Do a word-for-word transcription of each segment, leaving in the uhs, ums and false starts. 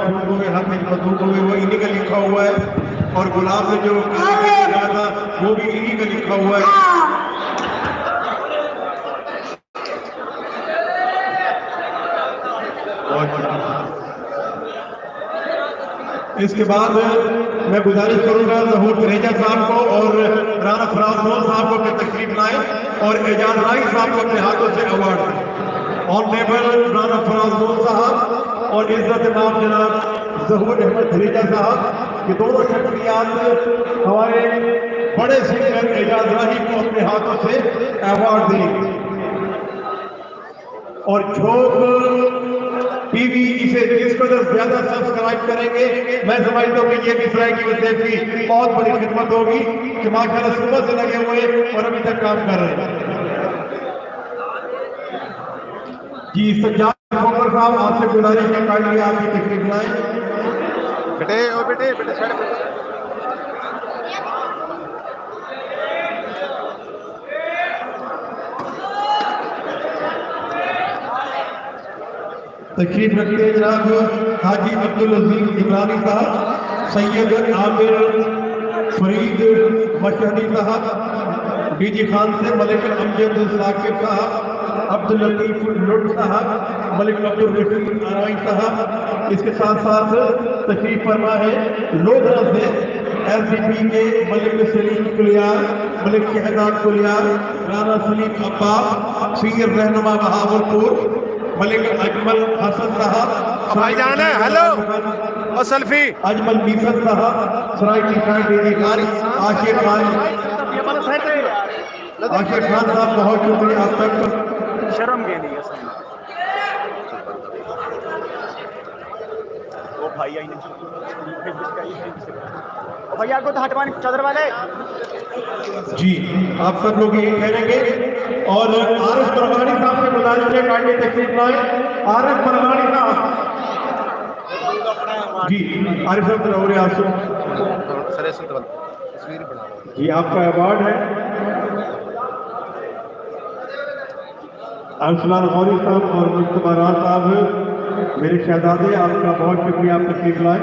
ہوئے، ہاتھ میں بندوق ہوئے، وہ انہی کا لکھا ہوا ہے۔ اور گلاب نے جو کاغذ لکھا تھا، وہ بھی انہی کا لکھا ہوا ہے۔ اور اس کے بعد میں گزارش کروں گا ظہور دھریجہ صاحب کو اور رانا فراز لون صاحب کو کہ تشریف لائیں اور اعجاز راہی صاحب کو اپنے ہاتھوں سے ایوارڈ دیں۔ آنریبل رانا فراز لون صاحب اور عزت مآب جناب ظہور احمد دھریجہ صاحب، یہ دونوں شخصیات ہمارے بڑے سنگر اعجاز راہی کو اپنے ہاتھوں سے ایوارڈ دیں۔ اور جھوک ٹی وی اسے جس قدر زیادہ سبسکرائب کریں گے، میں سمجھتا ہوں کہ یہ بھی سرائیکی وسیب کی بہت بڑی خدمت ہوگی کہ ماشاءاللہ صبح سے لگے ہوئے اور ابھی تک کام کر رہے ہیں۔ جی سجاد کھوکھر صاحب، آپ سے گزارش ہے، کائنڈلی آپ کی تشریف لائیں۔ بیٹے، او بیٹے، بیٹے، سائیڈ پہ۔ تشریف رکھتے ہیں جناب حاجی عبدالعزیز عمرانی صاحب، سید عامر فرید مشہدی صاحب، ڈی جی خان سے ملک امجد ثاقب صاحب، عبداللطیف لٹ صاحب، ملک عبدالرشید آرائیں صاحب، اس کے ساتھ ساتھ تشریف فرما ہے لودھراں سے ایس ڈی پی کے ملک سلیم کلیار، ملک شہزاد کلیار، رانا سلیم عباس، سینئر رہنما بہاول پور، ملک اجمل حسن صاحب، بھائی جان، ہیلو، اور سیلفی۔ اجمل میسن صاحب، سرائیکی فیڈ ڈی جی خان، عاشق خان، عاشق خان صاحب، بہت شکریہ آپ سب کا۔ شرم گے نہیں ہے سب۔ وہ بھائی آئی نہیں۔ وہ بھائی آپ کو تو ہٹوانی چادر والے۔ جی، آپ سب لوگ یہی ٹھہریں گے اور عارف مرغانی صاحب سے گزارش ہے، کائنڈلی تشریف لائیں۔ عارف مرغانی صاحب۔ جی، عارف صاحب، ضرور ہے آپ سے۔ جی، آپ کا ایوارڈ ہے۔ ارسلان غوری صاحب اور مجتبیٰ راز صاحب، میرے شہزادے، آپ کا بہت شکریہ، آپ تشریف لائے۔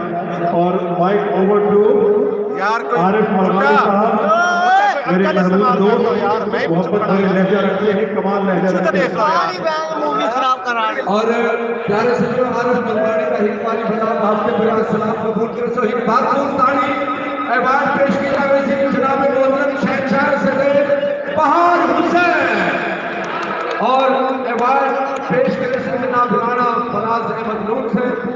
اور مائک اوور ٹو یار، کوئی عارف مرغانی صاحب، میرے محبوب دوست، محبت بھرے لہجہ رکھتے ہیں، کمال لہجہ رکھتے ہیں۔ ساری بینگ مووی خراب کرا رہے۔ اور پیارے سجݨو، عارف مرغانی دا ہک واری بلا آپ کے بلا سلام قبول کرے سو، ہک بھرپور تاڑی۔ ایوارڈ پیش کیتا ویسی جناب محترم شہنشاہ صدر بہار حسین۔ اور ایوارڈ پیش کرے سن جناب رانا فراز احمد لون صاحب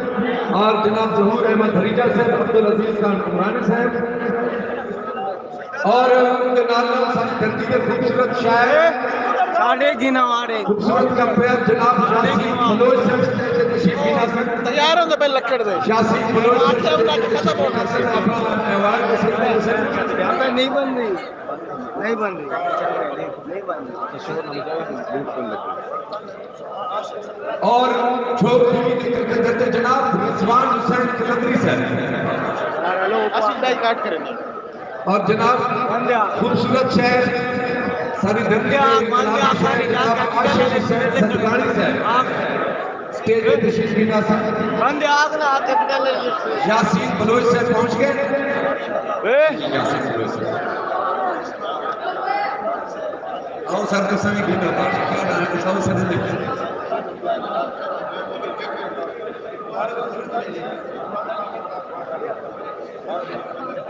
اور جناب ظہور احمد دھریجہ صاحب، عبدالعزیز خان عمرانی صاحب۔ اور ان کے نال نال ساری دھرتی کے خوبصورت شاعر، ساݙے گھن واڑے۔ خوبصورت کمپیئر جناب یاسین بلوچ صاحب سٹیج تے تشریف گھن آسن۔ تیار ہوندے پئے لکڑ دے۔ یاسین بلوچ صاحب سٹیج تے تشریف گھن آسن، اپݨا ایوارڈ وصول کرسن۔ نہیں بندی، نہیں بندی، نہیں بندی۔ اور جھوک ٹی وی دے کرتے کرتے جناب رضوان حسین قلندری صاحب۔ اسی ڈائی کاٹ کریں گے۔ اور جناب خوبصورت شہر ساری دھرتی دے جناب شہر جناب عاشق حسین زندگانی صاحب سٹیج تے تشریف گھن آسن۔ یاسین بلوچ صاحب پہنچ گئے۔ یاسین بلوچ صاحب۔ آؤ سر، تساں وی گھن آؤ، کیا نام ہے؟ آؤ سر۔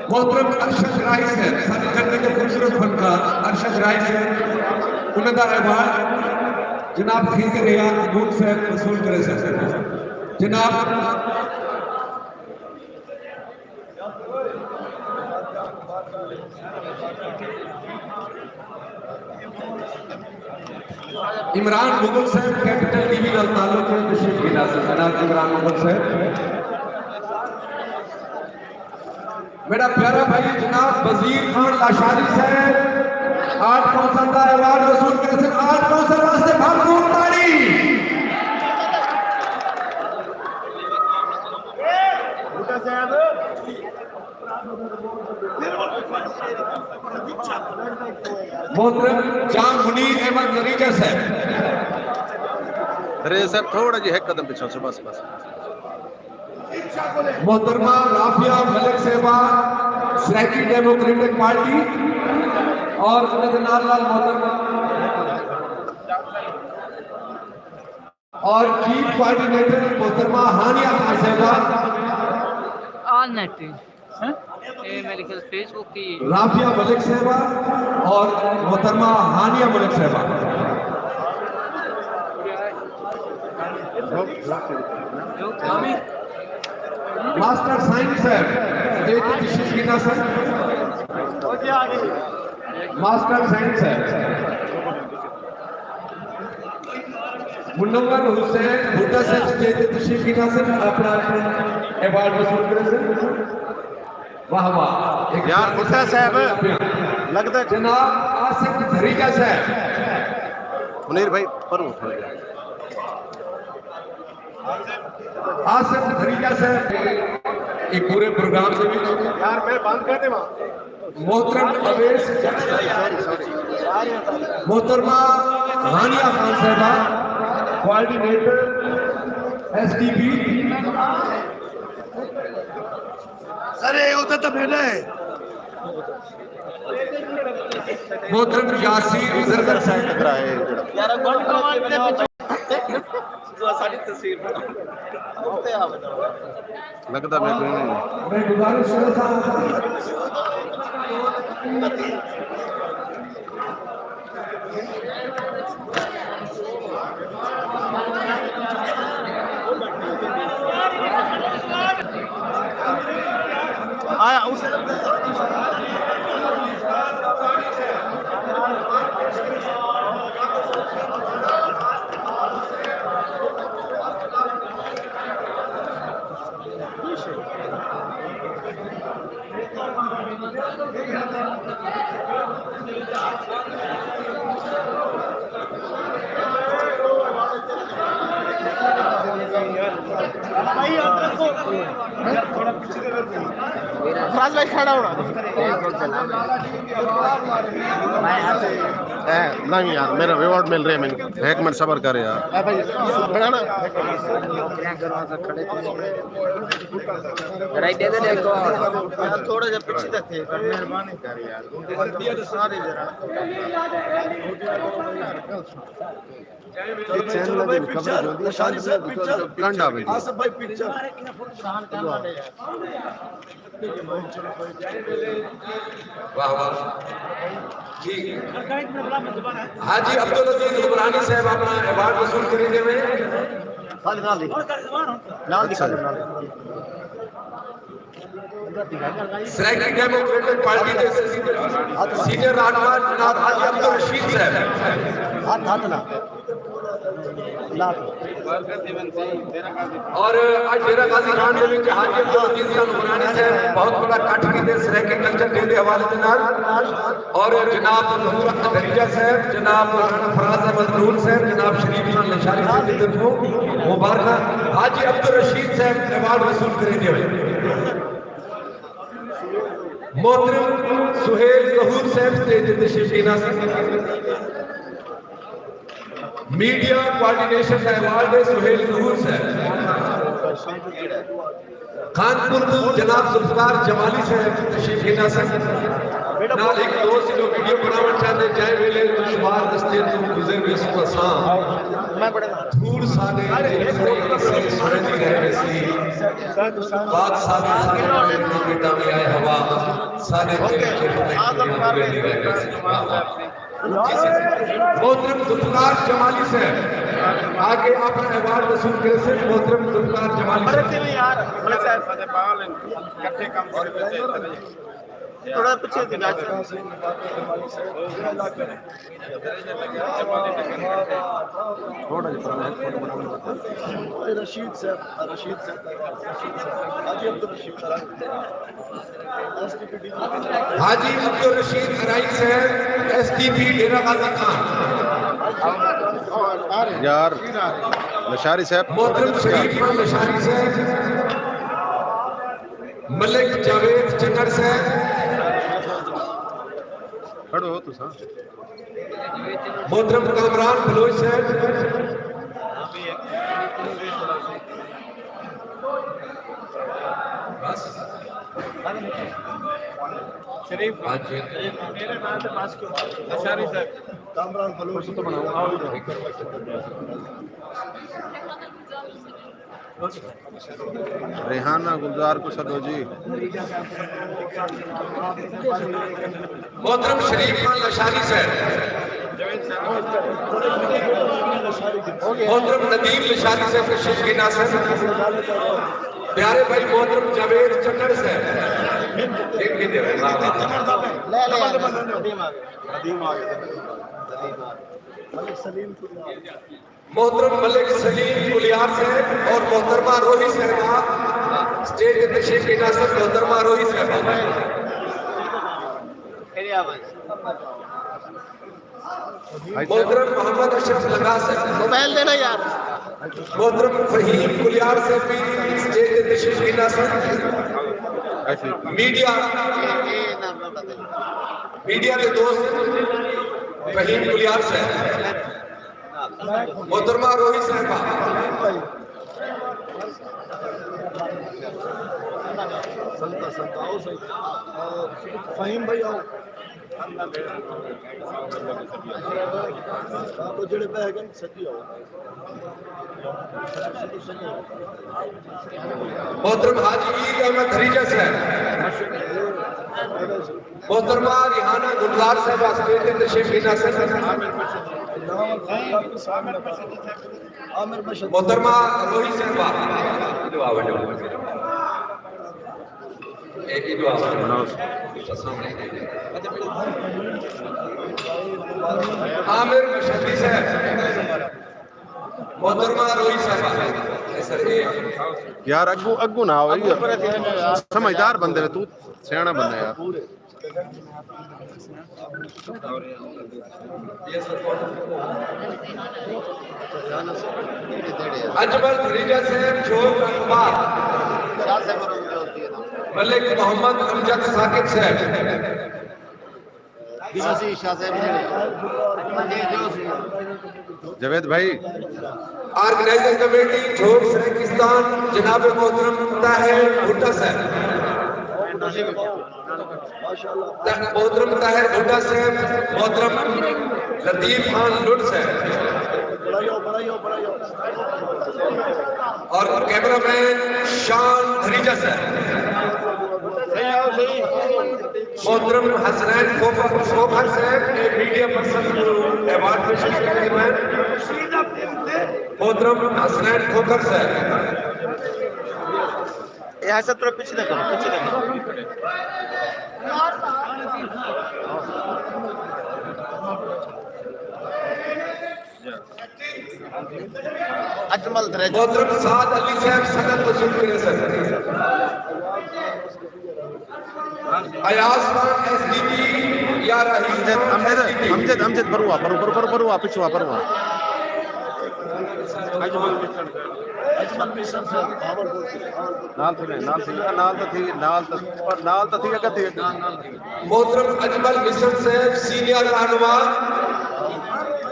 محترم ارشد راہی صاحب، ساݙے جلدی دے خوبصورت فنکار ارشد راہی صاحب، انہاں دا ایوارڈ جناب خضر یار نون صاحب وصول کرے سن۔ جناب عمران مغل صاحب، کیپٹل ٹی وی نال تعلق ہے، تشریف گھن آسن جناب عمران مغل صاحب۔ میرا پیارا بھائی جناب وزیر خان لاشاری صاحب آرٹ کونسل دا ایوارڈ وصول کرے سن، آرٹ کونسل واسطے بھرپور تاڑی۔ محترم جام منیر احمد نریجہ صاحب۔ ارے صاحب، تھوڑا جی ہک قدم پچھوں سے، بس، بس۔ محترمہ رافیہ ملک صاحبہ، سرائیکی ڈیموکریٹک پارٹی، اور انہاں دے نال نال محترمہ اور چیف کوآرڈینیٹر محترمہ ہانیہ خان صاحبہ۔ آل نیٹ تے۔ ہاں؟ اے میرے خیال فیس بک تے ہی ہے۔ رافیہ ملک صاحبہ اور محترمہ ہانیہ ملک صاحبہ۔ ماسٹر سائنس صاحب، اسٹیج تے تشریف گھن آسن۔ ماسٹر سائنس صاحب۔ منور حسین بھٹہ صاحب اسٹیج تے تشریف گھن آسن، اپݨا ایوارڈ وصول کریسن۔ واہ واہ۔ یار بھٹہ صاحب، لڳدا جناب آصف دھریجہ صاحب۔ منیر بھائی، پروں تھوڑا جہا۔ آصف دھریجہ صاحب، اے پورے پروگرام دے وچ۔ یار، میں بند کر ݙیواں۔ محترم اویس جٹ صاحب، محترمہ ہانیہ خان صاحبہ، کوآرڈینیٹر ایس ڈی پی۔ سر، اے اتھے تاں ٻیٹھا ہے۔ محترم یاسین زرگر صاحب۔ یار، گولڈ کمانڈ دے پچھوں۔ ساݙی تصویر بݨاؤ۔ اُتے آ ونڄو۔ لڳدا میکوں ایویں۔ میں گزارش کردا ہاں۔ آیا اس۔ فراز بھائی کھڑا ہونا۔ اے، نہیں یار، میرا ریوارڈ مل رہا ہے مینوں۔ ایک منٹ صبر کر یار۔ اے بھائی، بنانا۔ ذرا ادھر دیکھو۔ یار، تھوڑا جہا پچھے تے تھے، مہربانی کر یار۔ سارے ذرا۔ اے چینل دی کوریج ہوندی ہے، شاہ جی صاحب، پکچر۔ کنڈا وچ۔ آصف بھائی، پکچر۔ واہ واہ۔ جی۔ حاجی عبدالعزیز عمرانی صاحب اپݨا ایوارڈ وصول کریندے ہوئے۔ نال دی، نال دی۔ اچھا۔ سرائیکی ڈیموکریٹک پارٹی دے سینئر رہنما جناب حاجی عبدالرشید صاحب۔ ہتھ، ہتھ نہ۔ لا۔ اور اڄ ڈیرہ غازی خان دے وچ حاجی عبدالعزیز خان عمرانی صاحب بہت وݙا اکٹھ کیتے سرائیکی کلچر ڈے دے حوالے دے نال۔ اور جناب ظہور احمد دھریجہ صاحب، جناب مولانا فراز احمد نون صاحب، جناب شریف خان لشاری صاحب دی طرفوں مبارکاں۔ حاجی عبدالرشید صاحب ایوارڈ وصول کریندے ہوئے۔ محترم سہیل ظہور صاحب اسٹیج تے تشریف گھن آسن۔ میڈیا کوآرڈینیشن دا ایوارڈ ہے سہیل ظہور صاحب۔ خانپور توں جناب ذوالفقار جمالی صاحب تشریف گھن آسن۔ نال ہک دوست جو ویڈیو بݨاوݨ چاہندے، جئیں ویلے دشوار رستے توں گزر ویسوں اساں۔ دھوڑ ساݙے دل سرائیکی سرے سݨیندی رہ ویسی۔ پاک ساݙے سارے ناں مٹاوے آئے ہوا، ساݙے دل چ پتنگ ویندی رہ ویسی۔ واہ واہ۔ محترم ذوالفقار جمالی صاحب آ کے اپݨا ایوارڈ وصول کریسن۔ محترم ذوالفقار جمالی صاحب۔ یار، ملک صاحب۔ ساݙے ٻال ہن، اکٹھے کم کریندے۔ تھوڑا پچھے تھی بیٹھ۔ رشید صاحب، رشید صاحب، رشید صاحب، حاجی عبدالرشید صاحب۔ حاجی عبدالرشید ارائی صاحب، ایس ڈی پی ڈیرہ غازی خان۔ یار، لشاری صاحب۔ محترم شریف خان لشاری صاحب، ملک جاوید چنڑ صاحب، کھڑو ہو تساں۔ محترم کامران بلوچ صاحب۔ شریف خان۔ میرے نام تے پاس کیوں؟ لشاری صاحب۔ کامران بلوچ۔ ریحانہ گلزار کوں سݙو جی۔ محترم شریف خان لشاری صاحب، محترم ندیم لشاری صاحب تشریف گھن آسن۔ پیارے بھائی محترم جاوید چنڑ صاحب، ایک بھی دے۔ محترم ملک سلیم کلیار صاحب اور محترمہ روہی صاحبہ اسٹیج تے تشریف گھن آسن۔ محترمہ روہی صاحبہ۔ محترم محمد اشرف لگا صاحب۔ موبائل دینا یار۔ محترم فہیم کلیار صاحب بھی اسٹیج تے تشریف گھن آسن۔ میڈیا، میڈیا دے دوست فہیم کلیار صاحب۔ محترمہ روہی صاحبہ۔ سنگتا سنگتا آؤ سائیں۔ آ، فہیم بھائی آؤ۔ آ، جڑے بہ گئے سجی آؤ۔ محترم حاجی عید احمد دھریجہ صاحب۔ محترمہ ریحانہ گلزار صاحبہ اسٹیج تے تشریف گھن آسن۔ محترمہ روہی صاحبہ۔ عامر مشہدی صاحب۔ محترمہ روہی صاحبہ۔ یار اگوں اگوں نہ آؤ یار۔ سمجھدار بندے نے، تو سیاݨا بندہ یار۔ اجمل دھریجہ صاحب، جھوک اخبار۔ ملک محمد امجد ثاقب صاحب۔ جاوید بھائی۔ آرگنائزنگ کمیٹی جھوک سرائیکستان، جناب محترم طاہر بھٹہ صاحب۔ محترم طاہر بھٹہ صاحب، محترم لطیف خان لٹ صاحب۔ اور کیمرہ مین شان دھریجہ صاحب۔ محترم حسنین کھوکھر، کھوکھر صاحب نے میڈیا پرسن کوں ایوارڈ پیش کیتے۔ محترم حسنین کھوکھر صاحب۔ اے حسن تھوڑا پچھلے کرو، پچھلے کرو۔ اجمل دھریجہ۔ محترم سعد علی صاحب سند وصول کریسن۔ Ayaz Khan S D P یا Raheel Khan S D P. Amjad, Amjad, پروں آ، پروں، پروں، پروں، پروں آ، پچھوں آ، پروں آ۔ نال تھی، نال تھی، نال تاں تھی، نال تاں، پر نال تاں تھی، اگے تھی، اگے۔ محترم اجمل مصر صاحب سینئر رہنما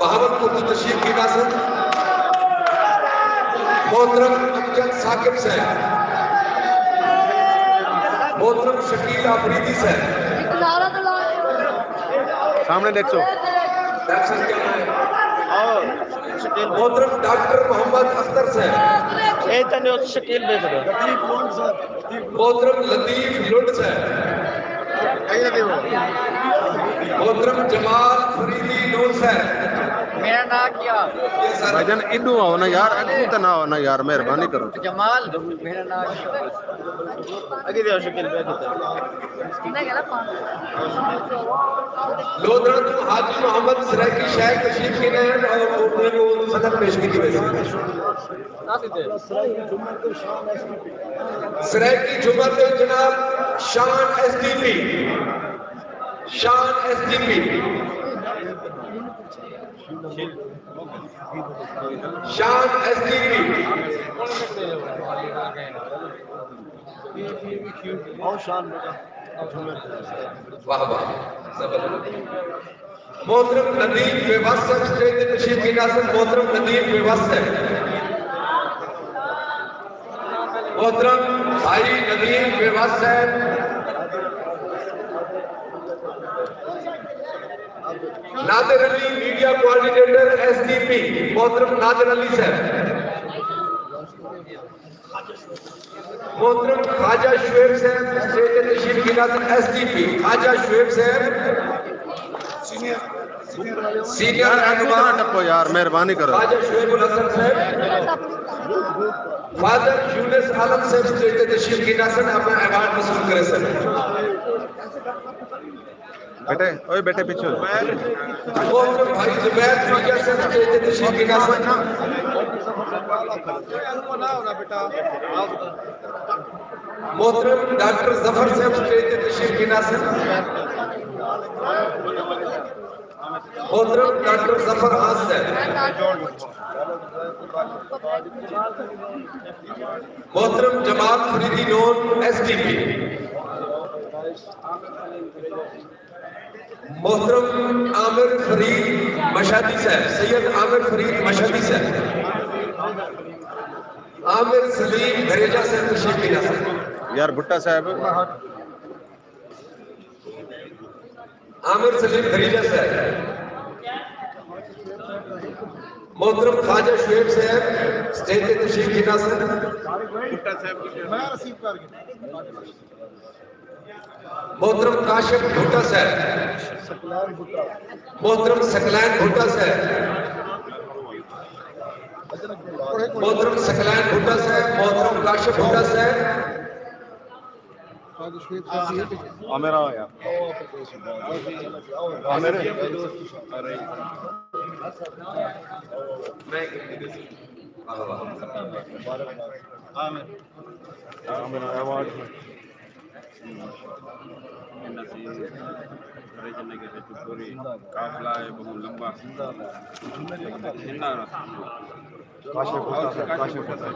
بہاولپور توں تشریف گھن آسن۔ محترم امجد ثاقب صاحب، محترم شکیل آفریدی صاحب۔ سامنے ݙیکھسو۔ محترم ڈاکٹر محمد اختر صاحب۔ اے تاں جو شکیل ݙیکھ رہے۔ محترم لطیف لٹ صاحب۔ محترم جمال فریدی نور صاحب۔ میرا نام کیا؟ یہ سارے بھائی جان ادو آؤ نا یار، اگوں تے نہ آؤ نا یار، مہربانی کرو۔ جمال، میرا نام کیا؟ اگے دیو شکیل پہ کیتا۔ لودھڑا توں حاجی محمد سرائیکی شاہ تشریف گھن آئے اور انہاں کوں سند پیش کیتی ویسی۔ سرائیکی جھمر دے جناب شان ایس ڈی پی، شان ایس ڈی پی، شان ایس ڈی پی۔ بہت شان بیٹا۔ واہ واہ، زبردست۔ محترم ندیم بیوس صاحب اسٹیج تے تشریف گھن آسن۔ محترم ندیم بیوس صاحب۔ محترم بھائی ندیم بیوس صاحب، Nadir Ali media coordinator S D P, محترم نادر علی صاحب، محترم خواجہ شعیب صاحب اسٹیج تے تشریف گھن آسن، S D P Khwaja Shoaib صاحب، سینئر یار، اڳوں رہنما نہ ٹپو یار، مہربانی کرو۔ خواجہ شعیب الحسن صاحب، فادر یونس عالم صاحب اسٹیج تے تشریف گھن آسن، اپݨا ایوارڈ وصول کریسن۔ بیٹے، اوئے بیٹے، پچھے ہو۔ محترم بھائی زبیر جوئیہ صاحب اسٹیج تے تشریف گھن آسن۔ محترم ڈاکٹر ظفر صاحب اسٹیج تے تشریف گھن آسن۔ محترم ڈاکٹر ظفر ہاس صاحب۔ محترم جمال فریدی نون ایس ڈی پی۔ محترم عامر فرید مشہدی صاحب، سید عامر فرید مشہدی صاحب، عامر سلیم بھریجہ صاحب تشریف گھن آسن۔ یار بھٹہ صاحب۔ عامر سلیم بھریجہ صاحب، محترم خواجہ شعیب صاحب اسٹیج تے تشریف گھن آسن۔ محترم کاشف بھٹہ صاحب، محترم ثقلین بھٹہ صاحب، محترم ثقلین بھٹہ صاحب، محترم کاشف بھٹہ صاحب۔ عامر آؤ یار۔ عامر۔ عامر ایوارڈ۔ قافلہ ہے بہت لمبا۔ کاشف بھٹہ صاحب، کاشف بھٹہ صاحب۔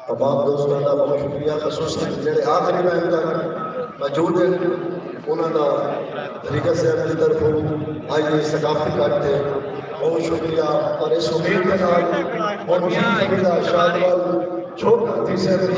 تمام دوستاں دا بہت شکریہ، خصوصاً جڑے آخری ٹائم تک موجود ہیں، انہاں دا طریقہ صاحب دی طرفوں آئی اے ثقافتی کٹ تے بہت شکریہ۔ اور اس امید دے نال ہن شاہ شاہدوال چھوٹا تیسرے